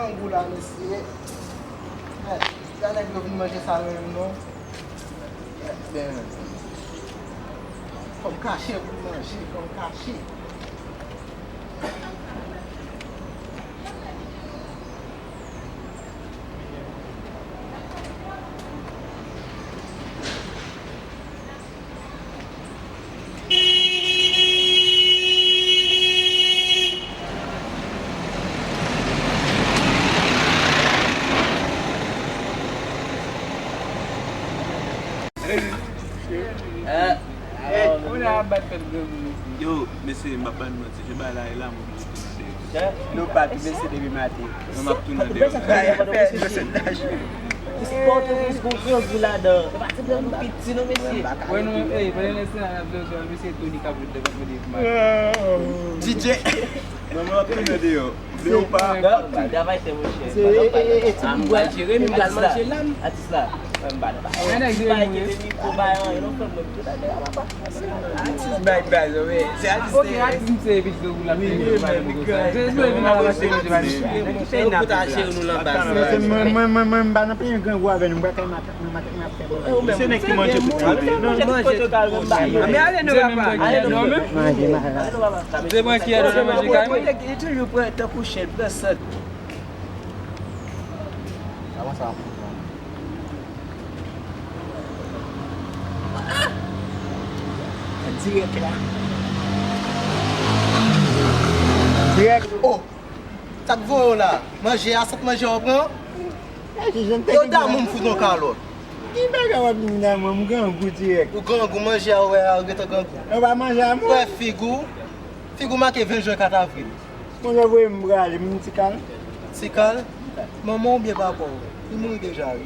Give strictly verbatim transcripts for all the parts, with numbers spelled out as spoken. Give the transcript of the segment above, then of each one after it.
Grangou la, mesye. Gade nèg yo vin manje sa menm non. Ben, fò m kache pou m manje, fò m kache. Yo, mesye, m pa ba nou manti, jan bagay la ye la, mwen vle tounen deyò. Nou pa tou mesye depi maten. Mwen m ap tounen deyò. Pòtoprens gon grangou ladan. Piti non mesye. Wè nou menm, ey, pandan lè sa a, n ap jwe jwe, mesye Tony k ap jwe devan mwen depi maten. D J. Mwen, mwen ap tounen deyò. Vle ou pa. Travay fè monchè. M pral jere, m pral manje la. Atis la. Mwen m pa nan pa. Mwen nèg jere mwen. Kite mikwo bay anyen non frè m, mwen m tounen deyò papa. Atis bay baz, wi. Se atis. Ok, atis m se epi do pou la. Wi, wi, wi. Se jwe vin a la se manje bay. Yo pou ta jere nou lan baz. Mwen, mwen, mwen, mwen, m pa nan peyi grangou avè nou, m pa kay maten. Se nèg ki manje pou tande. Non, manje. Men ale non papa. Ale non. Manje, manje. Se mwen ki ede manje kay mwen. Li toujou pran tan pou chen, pran sant. Sa mwen sa pou pran. Dirèk la. Dirèk. Oh! Sa k voye w la? Manje a, sant manje w pran? Yo damou m fout yon kalòt. Ki bagay w ap di m damou m grangou dirèk. Ou grangou, manje a ou wè a, ou gentan grangou. Ou pa manje a mwen. Wè fig ou. Fig ou make ven jen kat avril. Mwen yo voye m prale, m ti kal. Ti kal? Manman w byen papa w. Li mouri deja wi.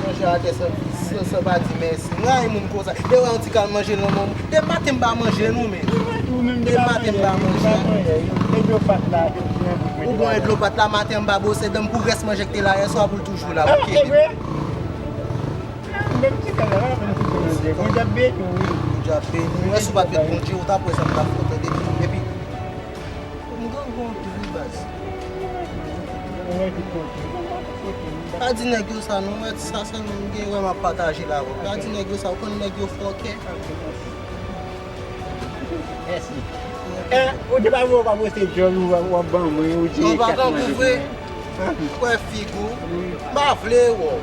Manje atè san, san, san pa di mèsi. M rayi moun konsa. Lè w wè yon ti kal manje nan men w. Depi maten m pa manje non men. Depi maten m pa manje. Ou bwè dlo pat la, maten an m pa bwose dan m pou rès manje k te la yèswa pou l toujou la pou kenbe. Bondye ap beni w. Bondye ap beni w. Mwen si w pa t ret Bondye, ou t ap wè sa m t ap fè w tande. Epi M gen gwo anpil wi baz. Pa di nèg yo sa non, wè sa sèlman m gen wè m ap pataje la avè w. Pa di nèg yo sa, ou konn nèg yo fòkè. Mèsi. Eh, ou te pa vle w pa poste djòl ou w ap ban mwen, ou di. Ou pa tankou vre. Wè fig ou. M pa vle wè w.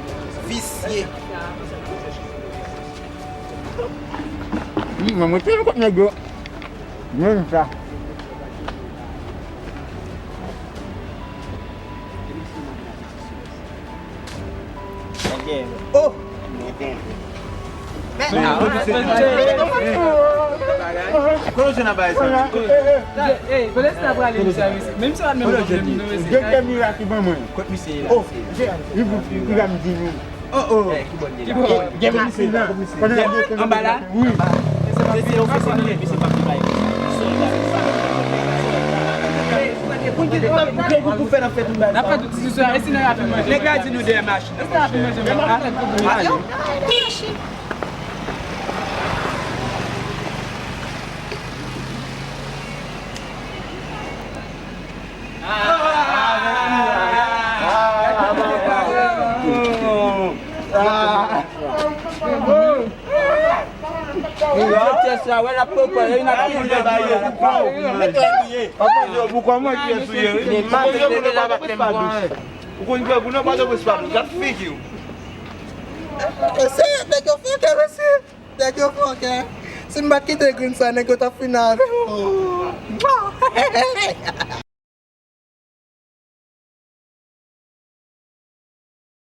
Visye. Mwen mwen te yon kòt nèg yo. Menm sa. Oh! Kote w jwenn bagay sa? Ey, kote sa prale misye a, mesye? Menm si w pa menm pwoblèm nou, mesye. Doktè Mirak ki ban mwen. Kot misye ye la? Oh, li pou, li pou m di nou. Oh, oh. Gen masin nan. Anba la? Wi. Se, se, se, se, se, se, se, se, N ap fè tout ti sou a, e si nèg la fin manje? Nèg la di nou dèyè machin nan, monchè. Ou konn kè pou nou pa dwe pa dou. Gad figi w. Mesye, nèg yo fòkè, mesye. Nèg yo fòkè. Si m pa t kite grenn sa, nèg yo t ap fini avè m.